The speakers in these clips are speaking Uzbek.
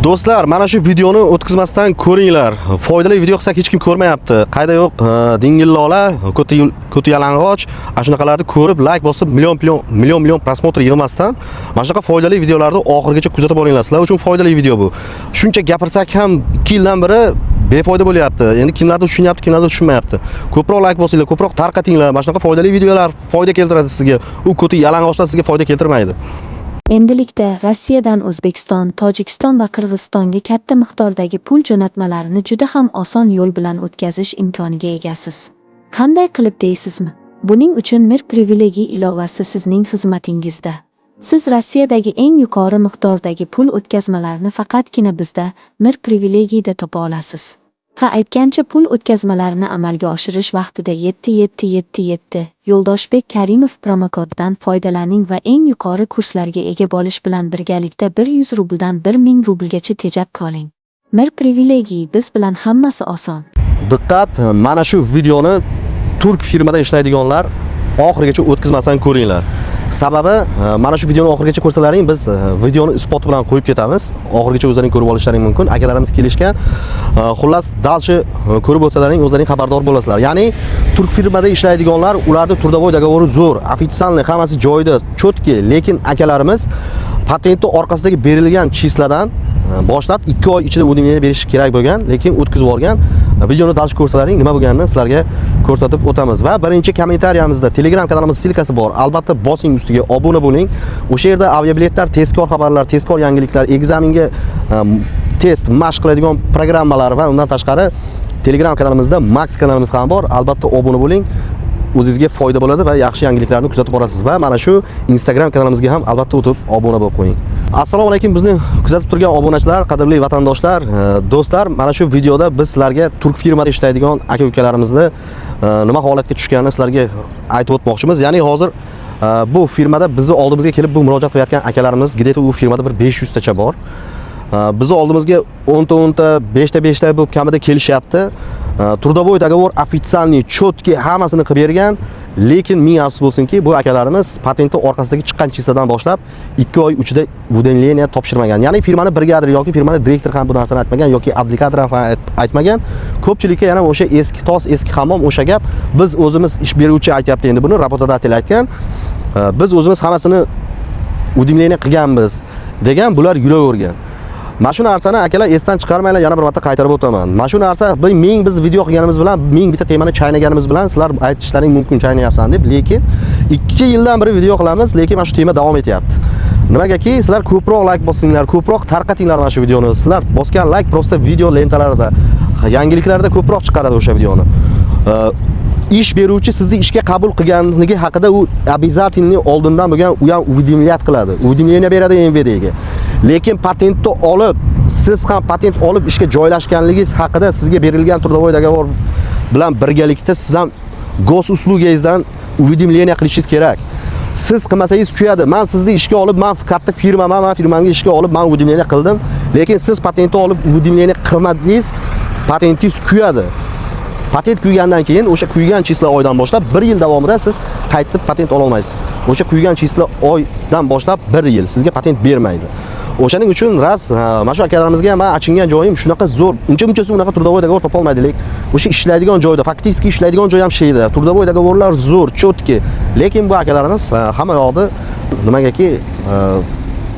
Do'stlar, mana shu videoni o'tkazmasdan ko'ringlar. Foydali video qilsak, hech kim ko'rmayapti. Qayda yo'q, dingillola, ko'ti ko'ti yalang'och, ana shunaqalarni ko'rib, layk bosib, million million million million просмотр yig'masdan, mana shunaqa foydali videolarni oxirigacha kuzatib boringlar. Sizlar uchun foydali video bu. Shuncha gapirsak ham 2 yildan beri befoyda bo'lyapti. Endi kimlardir tushunyapti, kimlardir tushunmayapti. Ko'proq layk bosinglar, ko'proq tarqatinglar. Mana shunaqa foydali videolar foyda keltiradi sizga. U ko'ti yalang'ochlar sizga foyda keltirmaydi. Endilikda Rossiyadan O'zbekiston, Tojikiston va Qirg'izistonga katta miqdordagi pul jo'natmalarini juda ham oson yo'l bilan o'tkazish imkoniga egasiz. Qanday qilib deysizmi? Buning uchun Mir Privilegiy ilovasi sizning xizmatingizda. Siz Rossiyadagi eng yuqori miqdordagi pul o'tkazmalarini faqatgina bizda, Mir Privilegiyda topa olasiz. Ha, aytgancha, pul o'tkazmalarini amalga oshirish vaqtida 7777 Yo'ldoshbek Karimov promokodidan foydalaning va eng yuqori kurslarga ega bo'lish bilan birgalikda 100 rubldan 1000 rublgacha tejab qoling. Mir Privilegiy, biz bilan hammasi oson. Diqqat, mana shu videoni turk firmada ishlaydiganlar oxirigacha o'tkazmasdan ko'ringlar. Sababi, mana shu videoni oxirigacha ko'rsalaring, biz videoni isboti bilan qo'yib ketamiz. Oxirigacha o'zlaring ko'rib olishlaring mumkin. Akalarimiz kelishgan. Xullas, дальше ko'rib o'tsalaring, o'zlaring xabardor bo'lasizlar. Ya'ni turk firmada ishlaydiganlar, ularda трудовой договор i zo'r, официальный, hammasi joyida, чётко, lekin akalarimiz patentni orqasidagi berilgan числа dan boshlab 2 oy ichida уведомление berish kerak bo'lgan, lekin o'tkazib yuborgan. Videoni дальше ko'rsalaring, nima bo'lganini sizlarga ko'rsatib o'tamiz. Va birinchi kommentariyamizda Telegram kanalimiz ссылка si bor. Albatta bosing ustiga, obuna bo'ling. O'sha yerda aviabiletlar, tezkor xabarlar, tezkor yangiliklar, экзамен ga test mashq qiladigan programmalar va undan tashqari Telegram kanalimizda Max kanalimiz ham bor. Albatta obuna bo'ling. O'zingizga foyda bo'ladi va yaxshi yangiliklarni kuzatib borasiz va mana shu Instagram kanalimizga ham albatta o'tib obuna bo'lib qo'ying. Assalomu alaykum, bizni kuzatib turgan obunachilar, qadrli vatandoshlar, do'stlar, mana shu videoda biz sizlarga turk firmada ishlaydigan aka ukalarimizni nima holatga tushganini sizlarga aytib o'tmoqchimiz. Ya'ni hozir bu firmada bizni oldimizga kelib bu murojaat qilayotgan akalarimiz где-то u firmada bir 500 tacha bor. Bizni oldimizga 10 ta 10 ta, 5 ta 5 ta bo'lib kamida kelishyapti. Трудовой договор официальный, четкий, hammasini qilib bergan, lekin ming afsus bo'lsinki, bu akalarimiz patentni orqasidagi chiqqan числа dan boshlab 2 oy ichida уведомление topshirmagan. Ya'ni firmani brigadir yoki firmani direktori ham bu narsani aytmagan yoki advokat ham aytmagan. Ko'pchilikka yana o'sha eski tos, eski hammom, o'sha gap. Biz o'zimiz, ish beruvchi aytyapti endi buni, работодатель aytgan. Biz o'zimiz hammasini уведомление qilganmiz degan, bular yuravergan. Mana shu narsani, akalar, esdan chiqarmanglar, yana bir marta qaytarib o'taman. Mana shu narsa bir ming biz video qilganimiz bilan, ming bitta temani chaynaganimiz bilan sizlar aytishlaring mumkin chaynayapsan deb, lekin 2 yildan beri video qilamiz, lekin mana shu tema davom etyapti. Nimagaki sizlar ko'proq layk bosinglar, ko'proq tarqatinglar mana shu videoni. Sizlar bosgan layk просто video lentalarida, yangiliklarda ko'proq chiqaradi o'sha videoni. Ish beruvchi sizni ishga qabul qilganligi haqida u обязательно oldindan bo'lgan u ham уведомлять qiladi. Уведомление beradi МВД ga. Lekin patentni olib, siz ham patent olib ishga joylashganligingiz haqida sizga berilgan трудовой договор bilan birgalikda siz ham госуслуга ngizdan уведомление qilishingiz kerak. Siz qilmasangiz, kuyadi. Men sizni ishga olib, men katta firmaman, men firmamga ishga olib, men уведомление qildim. Lekin siz patentni olib уведомление qilmadingiz, patentingiz kuyadi. Patent kuygandan keyin o'sha kuygan числа oydan boshlab 1 yil davomida siz qaytib patent ola olmaysiz. O'sha kuygan числа oydan boshlab 1 yil sizga patent bermaydi. O'shaning uchun ras mana shu akalarimizga ham man achingan joyim, shunaqa zo'r, uncha munchasi unaqa трудовой договор topa olmaydi, lekin o'sha ishlaydigan joyda, фактически ishlaydigan joy ham sheydi. Трудовой договор lar zo'r, четкий. Lekin bu akalarimiz hamma yoqda nimagaki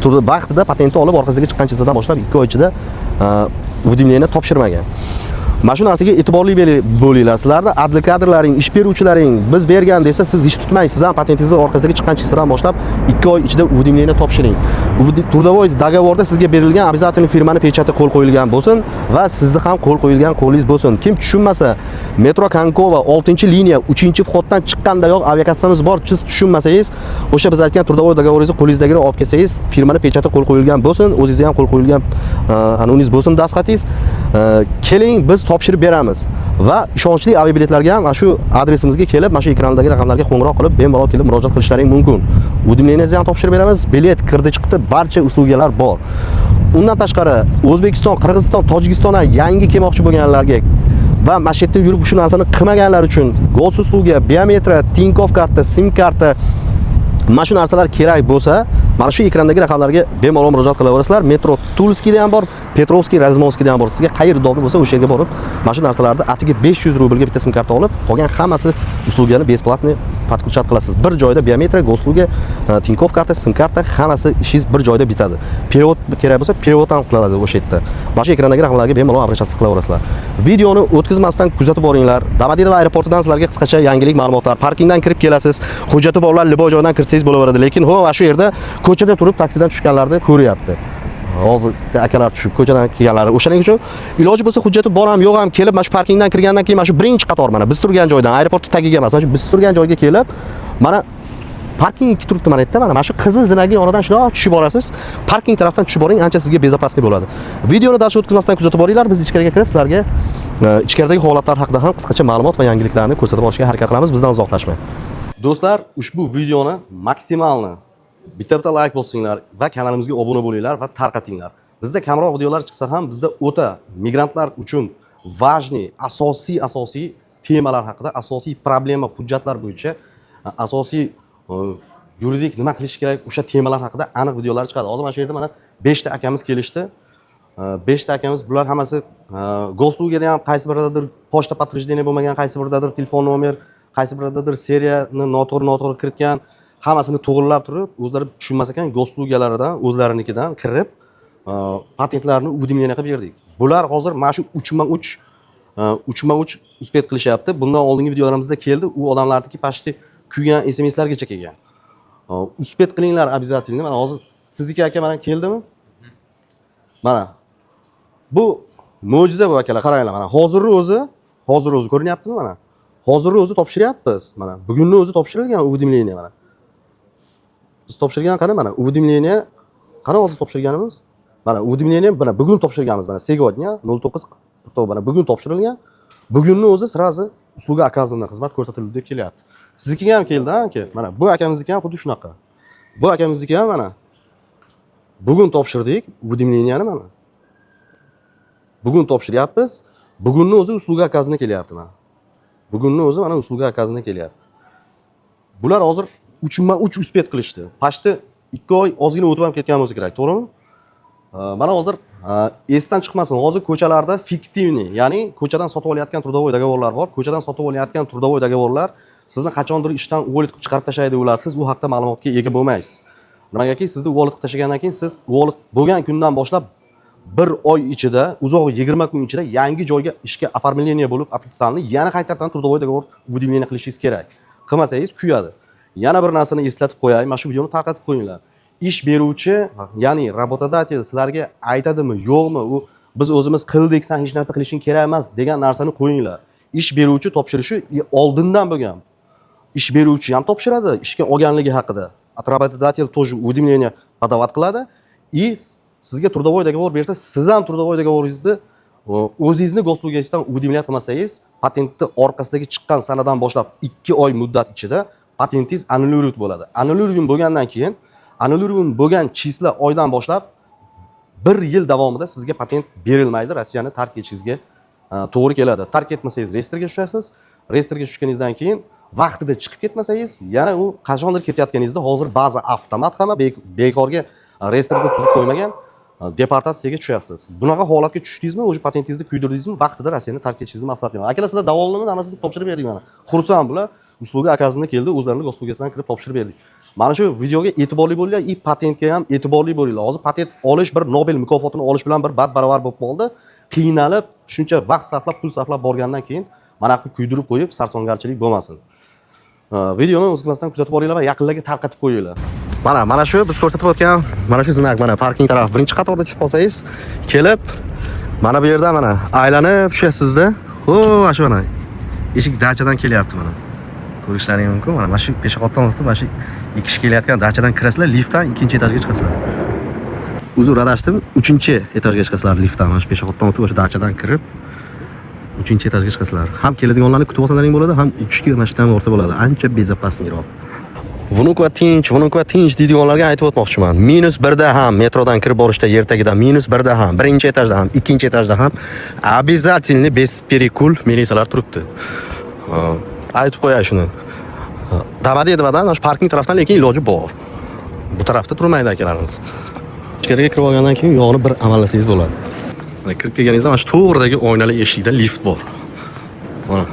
turdi vaqtida patentni olib, orqasiga chiqqan числа dan boshlab 2 oy ichida уведомление topshirmagan. Mana shu narsaga e'tiborli bo'linglar. Sizlarni advokatlaring, ish beruvchilaring biz bergan desa, siz ish tutmang. Siz ham patentingizni orqasidagi chiqqan числа dan boshlab 2 oy ichida уведомление topshiring. Трудовой договор da sizga berilgan обязательно firmani pechati qo'l qo'yilgan bo'lsin va sizni ham qo'l qo'yilgan qo'lingiz bo'lsin. Kim tushunmasa, metro Konkova 6-liniya 3-вход dan chiqqandayoq aviakassamiz bor. Siz tushunmasangiz, o'sha biz aytgan трудовой договор ingizni qo'lingizdagini olib kelsangiz, firmani pechati qo'l qo'yilgan bo'lsin, o'zingizni ham qo'l qo'yilgan anuningiz bo'lsin, dastxatingiz. Keling, biz topshirib beramiz va ishonchli aviabiletlarga ham mana shu adresimizga kelib, mana shu ekrandagi raqamlarga qo'ng'iroq qilib, bemalol kelib murojaat qilishlaring mumkin. Уведомление ham topshirib beramiz, bilet kirdi chiqdi, barcha услуга lar bor. Undan tashqari O'zbekiston, Qirg'iziston, Tojikistondan yangi kelmoqchi bo'lganlarga va mana shu yerda yurib shu narsani qilmaganlar uchun госуслуга, biometriya, Tinkoff karta, sim karta, mana shu narsalar kerak bo'lsa, Mana shu ekrandagi raqamlarga bemalol murojaat qilaverasizlar. Metro Tulskiyda ham bor, Petrovskiy, Razumovskiyda ham bor. Sizga qayerda удобно bo'lsa, o'sha yerga borib, mana shu narsalarni atiga 500 rublga bitta sim karta olib, qolgan hammasi услуга ni бесплатный подключать qilasiz. Bir joyda biometriya, госуслуга, Tinkoff karta, sim karta, hammasi ishingiz bir joyda bitadi. Перевод kerak bo'lsa, перевод ham qiladi o'sha yerda. Mana shu ekrandagi raqamlarga bemalol обращаться qilaverasizlar. Videoni o'tkazmasdan kuzatib boringlar. Domodedovo aeroportidan sizlarga qisqacha yangilik ma'lumotlar. Parkingdan kirib kelasiz. Hujjati borlar любой joydan kirsangiz bo'laveradi, lekin ho, shu yerda ko'chada turib taksidan tushganlarni ko'ryapti. Hozir akalar tushib ko'chadan kelganlari. O'shaning uchun iloji bo'lsa, hujjati bor ham, yo'q ham, kelib mana shu parkingdan kirgandan keyin mana shu birinchi qator, mana biz turgan joydan, aeroportni tagiga emas, mana shu biz turgan joyga kelib, mana parking ikki turibdi mana yerda, mana shu qizil zinagi yonidan shundoq tushib borasiz. Parking tarafdan tushib boring, ancha sizga безопасный bo'ladi. Videoni dash o'tkazmasdan kuzatib boringlar. Biz ichkariga kirib, sizlarga ichkaridagi holatlar haqida ham qisqacha ma'lumot va yangiliklarni ko'rsatib borishga harakat qilamiz. Bizdan uzoqlashmang, do'stlar. Ushbu videoni maksimalni bitta bitta layk bosinglar va kanalimizga obuna bo'linglar va tarqatinglar. Bizda kamroq videolar chiqsa ham, bizda o'ta migrantlar uchun важный, asosiy temalar haqida, asosiy problema, hujjatlar bo'yicha, asosiy yuridik nima qilish kerak, o'sha temalar haqida aniq videolar chiqadi. Hozir mana shu yerda mana beshta akamiz kelishdi. Beshta akamiz, bular hammasi госуслуга da ham qaysi biridadir pochta подтверждение bo'lmagan, qaysi biridadir telefon nomer, qaysi biridadir seriyani noto'g'ri kiritgan. Hammasini to'g'irlab turib, o'zlari tushunmas ekan, госуслуга laridan, o'zlarinikidan kirib, patentlarni уведомление qilib berdik. Bular hozir mana shu 3ma 3, 3ma 3 успеть qilishyapti. Bundan oldingi videolarimizda keldi, u odamlarniki почти kuygan smslargacha kelgan. Успеть qilinglar обязательно. Mana hozir sizniki, aka, mana keldimi? Mana bu mo'jiza bu, akalar, qaranglar, mana hozirni o'zi ko'rinyaptimi? Mana hozirni o'zi topshiryapmiz. Mana bugunni o'zi topshirilgan уведомление. Mana biz topshirgan, qani, mana уведомление, qani hozir topshirganimiz? Mana уведомление, mana bugun topshirganmiz, mana сегодня 09, mana bugun topshirilgan. Bugunni o'zi сразу услуга оказана, xizmat ko'rsatildi deb kelyapti. Siznikiga ham keldi, aka. Mana bu akamizniki ham xuddi shunaqa. Bu akamizniki ham mana bugun topshirdik уведомление ni, mana bugun topshiryapmiz. Bugunni o'zi услуга оказана kelyapti. Mana bugunni o'zi mana услуга оказана kelyapti. Bular hozir 3ma 3 успеть qilishdi. Почти 2 oy ozgina o'tib ham ketgan bo'lsa kerak, to'g'rimi? Mana hozir esdan chiqmasin, hozir ko'chalarda фиктивный, ya'ni ko'chadan sotib olayotgan трудовой договор lar bor. Ko'chadan sotib olayotgan трудовой договор lar sizni qachondir ishdan уволить qilib chiqarib tashlaydi ular. Siz u haqda ma'lumotga ega bo'lmaysiz. Nimagaki, sizni уволить qilib tashlagandan keyin, siz уволить bo'lgan kundan boshlab bir oy ichida, uzog'i 20 kun ichida yangi joyga ishga оформление bo'lib, официальный yana qaytadan трудовой договор уведомление qilishingiz kerak. Qilmasangiz, kuyadi. Yana bir narsani eslatib qo'yay, mana shu videoni tarqatib qo'yinglar. Ish beruvchi, ya'ni работодатель sizlarga aytadimi, yo'qmi, u "Biz o'zimiz qildik, san hech narsa qilishing kerak emas" degan narsani qo'yinglar. Ish beruvchi topshirishi oldindan bo'lgan. Ish beruvchi ham topshiradi ishga olganligi haqida. От работодатель тоже уведомление подавать qiladi и sizga трудовой договор bersa, siz ham трудовой договор ingizni o'zingizni госуслуга ngizdan уведомление qilmasangiz, patentni orqasidagi chiqqan sanadan boshlab 2 oy muddat ichida patentingiz аннулировать bo'ladi. Аннулирован bo'lgandan keyin, аннулирован bo'lgan числа oydan boshlab bir yil davomida sizga patent berilmaydi. Rossiyani tark etishingizga to'g'ri keladi. Tark etmasangiz, reyestrga tushasiz. Reyestrga tushganingizdan keyin vaqtida chiqib ketmasangiz, yana u qachondir ketayotganingizda, hozir baza avtomat, hamma bekorga reyestrda tuzib qo'ymagan, deportatsiyaga tushyapsiz. Bunaqa holatga tushdingizmi, o'sha patentingizni kuydirdingizmi, vaqtida Rossiyani tark etishingizni maslahat beraman. Akalar, sizlar довольны mi? Hammasini topshirib berdik, mana xursand bular. Услуга оказана keldi, o'zlarini госуслуга sidan kirib topshirib berdik. Mana shu videoga e'tiborli bo'linglar и patentga ham e'tiborli bo'linglar. Hozir patent olish bir Nobel mukofotini olish bilan bir bat barobar bo'lib qoldi. Qiynalib, shuncha vaqt sarflab, pul sarflab borgandan keyin mana qilib kuydirib qo'yib, sarsongarchilik bo'lmasin. Videoni o'tkazmasdan kuzatib boringlar va yaqinlarga tarqatib qo'yinglar. Mana shu biz ko'rsatib o'tgan mana shu знак, mana parking taraf, birinchi qatorda tushib qolsangiz, kelib mana bu yerda mana aylanib tushasizda. Ho, mana shu, mana eshik dachadan kelyapti, mana ko'rishlaring mumkin. Mana shu пешеход dan o'tib, mana shu ikki kishi kelayotgan dachadan kirasizlar, liftdan ikkinchi etajga chiqasizlar. Uzr, adashdim, uchinchi etajga chiqasizlar liftdan. Mana shu пешеход dan o'tib, o'sha dachadan kirib, uchinchi etajga chiqasizlar. Ham keladiganlarni kutib olsalaring bo'ladi, ham uchishga mana shu yerdan borsa bo'ladi, ancha безопасный roq. Vnukova tinch, Vnukova tinch deydiganlarga aytib o'tmoqchiman. -1 da ham metrodan kirib borishda yer tagida -1 da ham, birinchi etajda ham, ikkinchi etajda ham обязательно бесперекул militsiyalar turibdi. Aytib qo'yay shuni. Domodedovodan mana shu parking tarafdan lekin iloji bor. Bu tarafda turmaydi akalarimiz. Ichkariga kirib olgandan keyin u yog'ini bir amallasangiz bo'ladi. Mana kirib kelganingizda mana shu to'g'ridagi oynali eshikda lift bor. Mana.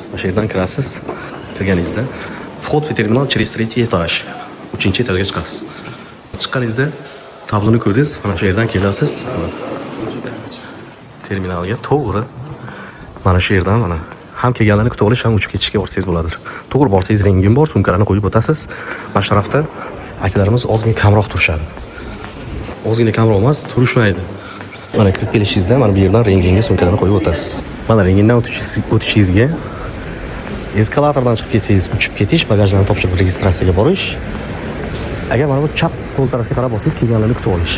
Mana shu yerdan kirasiz. Kirganingizda вход в терминал через третий этаж. Uchinchi etajga chiqasiz. Chiqqaningizda tabloni ko'rdingiz. Mana shu yerdan kelasiz. Mana. Terminalga to'g'ri mana shu yerdan mana ham kelganlarni kutib olish, ham uchib ketishga borsangiz bo'ladi. To'g'ri borsangiz, rentgen bor, sumkalarni qo'yib o'tasiz. Mana shu tarafda akalarimiz ozgina kamroq turishadi. Ozgina kamroq emas, turishmaydi. Mana kirib kelishingizda mana bu yerdan rentgenga sumkalarni qo'yib o'tasiz. Mana rentgendan o'tishingizga eskalatordan chiqib ketsangiz, uchib ketish, bagajlarni topshirib registratsiyaga borish. Agar mana bu chap qo'l tarafga qarab olsangiz, kelganlarni kutib olish.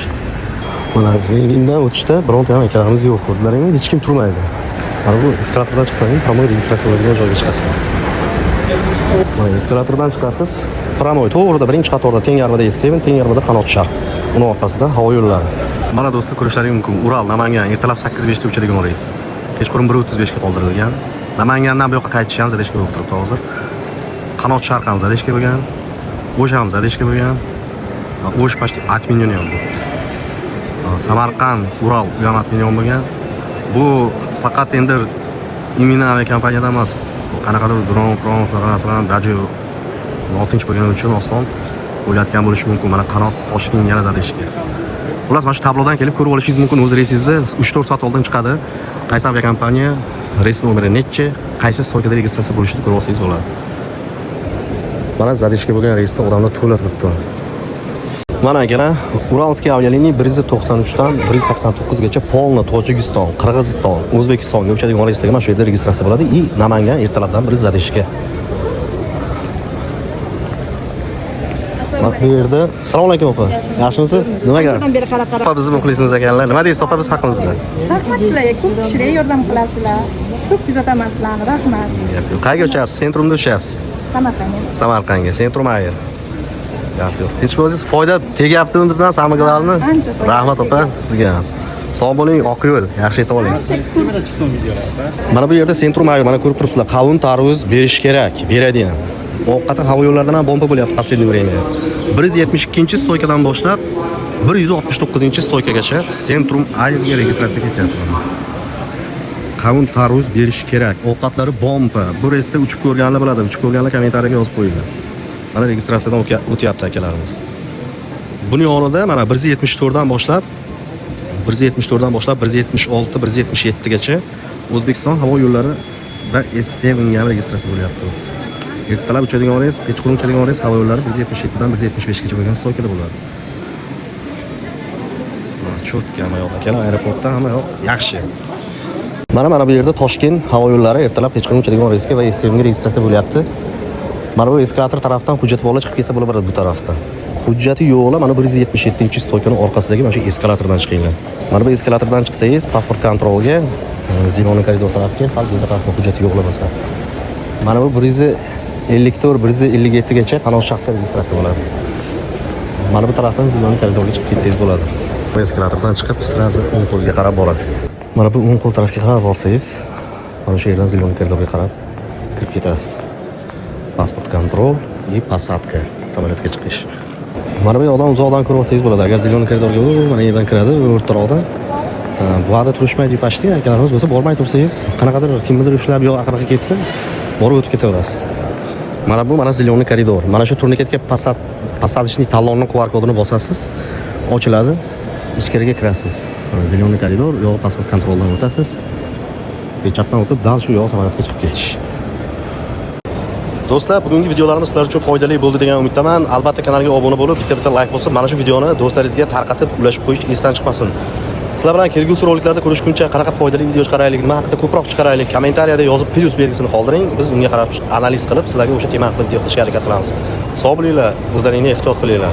Mana rentgendan o'tishda bironta ham akalarimiz yo'q, ko'rdilaringmi? Hech kim turmaydi. Mana bu eskalatordan chiqsangiz, прямой registratsiya bo'ladigan joyga chiqasiz. Mana eskalatordan chiqasiz. Прямой to'g'rida birinchi qatorda teng yarmida S7, teng yarmida Qanot Sharq. Uni orqasida havo yo'llari. Mana do'stlar, ko'rishlaring mumkin. Ural Namangan ertalab 8:05 da uchadigan reys. Kechqurun 1:35 ga qoldirilgan. Namangandan bu yoqqa qaytish ham задержка bo'lib turibdi hozir. Qanot Sharq ham задержка bo'lgan. O'sh ham задержка bo'lgan. O'sh почти отменен ham bo'libdi. Samarqand, Ural u ham отменен bo'lgan. Bu faqat endi именно aviakompaniyadan emas. Qanaqadir dron, pron shunaqa narsalarni даже notinch bo'lgani uchun osmon bo'layotgan bo'lishi mumkin. Mana Qanot Toshkent yana задержка. Xullas, mana shu tablodan kelib ko'rib olishingiz mumkin. O'z reysingizni 3-4 soat oldin chiqadi. Qaysi aviakompaniya, reys nomeri nechi, qaysi стойка da registratsiya bo'lishini ko'rib olsangiz bo'ladi. Mana задержка bo'lgan reysda odamlar to'la turibdi. Mana akalar, Уральский авиалиния 193 dan 189 gacha полный Tojikiston, Qirg'iziston, O'zbekistonga uchadigan reyslarga mana shu yerda registratsiya bo'ladi и Namangan ertalabdan bir задержка. Mana bu yerda. Assalomu alaykum, opa. Yaxshimisiz? Nima gap? Anchadan beri qarab qarab. Opa, bizni muxlisimiz ekanlar. Nima deysiz, opa, biz haqimizda? Rahmat sizlarga, ko'p kishilarga yordam qilasizlar. Ko'p kuzataman sizlarni, rahmat. Gap yo'q. Qayerga uchyapsiz? Sentrumda uchyapsiz. Samarqandga. Samarqandga, Sentrum Air. Gap yo'q. Tinch bo'lsangiz, foyda tegyaptimi bizdan, самое главное? Ancha foyda. Rahmat, opa, sizga ham. Sog' bo'ling, oq yo'l, yaxshi yetib oling. Nimadan chiqsin videolar, opa? Mana bu yerda Sentrum Air, mana ko'rib turibsizlar, qavun tarvuz berish kerak, beradi ham. Ovqati havo yo'llaridan ham bomba bo'lyapti последнее время. 172 стойка dan boshlab 169 стойка gacha Sentrum Airga registratsiya ketyapti. Qavun tarvuz berish kerak. Ovqatlari bomba. Bu reysda uchib ko'rganlar biladi, uchib ko'rganlar kommentariyaga yozib qo'yinglar. Mana registratsiyadan o'tyapti akalarimiz. Buni yonida mana 174 dan boshlab 174 dan boshlab 176, 177 gacha O'zbekiston havo yo'llari va S7 ga ham registratsiya bo'lyapti. Ertalab uchadigan reys, kechqurun uchadigan reys havo yo'llari 177 dan 175 gacha bo'lgan стойка da bo'ladi. Mana чётко hamma yoq akalar, aeroportda hamma yoq yaxshi. Mana bu yerda Toshkent havo yo'llari ertalab kechqurun uchadigan reysga va S7 ga registratsiya bo'lyapti. Mana bu eskalator tarafdan hujjati borlar chiqib ketsa bo'laveradi bu tarafdan. Hujjati yo'qlar mana 177 стойка ning orqasidagi mana shu eskalatordan chiqinglar. Mana bu eskalatordan chiqsangiz, pasport kontrolga, зелёный koridor tarafga sal безопасный hujjati yo'qlar bo'lsa. Mana bu 154, 157 gacha Qanot Sharqda registratsiya bo'ladi. Mana bu tarafdan зелёный koridorga chiqib ketsangiz bo'ladi. Bu eskalatordan chiqib, сразу o'ng qo'lga qarab borasiz. Mana bu o'ng qo'l tarafga qarab borsangiz, mana shu yerdan зелёный koridorga qarab kirib ketasiz. Паспорт контроль и посадка, samolyotga chiqish. Mana bu yoqdan uzoqdan ko'rib olsangiz bo'ladi. Agar зелёный koridorga u mana yerdan kiradi, o'rtaroqdan. Bu yoqda turishmaydi почти, akalarimiz bo'lsa bormay tursangiz, qanaqadir kimnidir ushlab yo aqraqa ketsa, borib o'tib ketaverasiz. Mana bu mana зелёный koridor. Mana shu turniketga посадочный talonni QR kodini bosasiz, ochiladi. Ichkariga kirasiz. Mana зелёный koridor, u yoq pasport kontroldan o'tasiz. Pechatdan o'tib, dal shu yoq samolyotga chiqib ketish. Do'stlar, bugungi videolarimiz sizlar uchun foydali bo'ldi degan umiddaman. Albatta kanalga obuna bo'lib, bitta-bitta like bosib, mana shu videoni do'stlaringizga tarqatib, ulashib qo'yish esdan chiqmasin. Sizlar bilan kelgusi roliklarda ko'rishguncha qanaqa foydali video chiqaraylik, nima haqida ko'proq chiqaraylik, kommentariyada yozib plyus belgisini qoldiring. Biz unga qarab analiz qilib, sizlarga o'sha tema haqida video qilishga harakat qilamiz. Sog' bo'linglar, o'zlaringni ehtiyot qilinglar.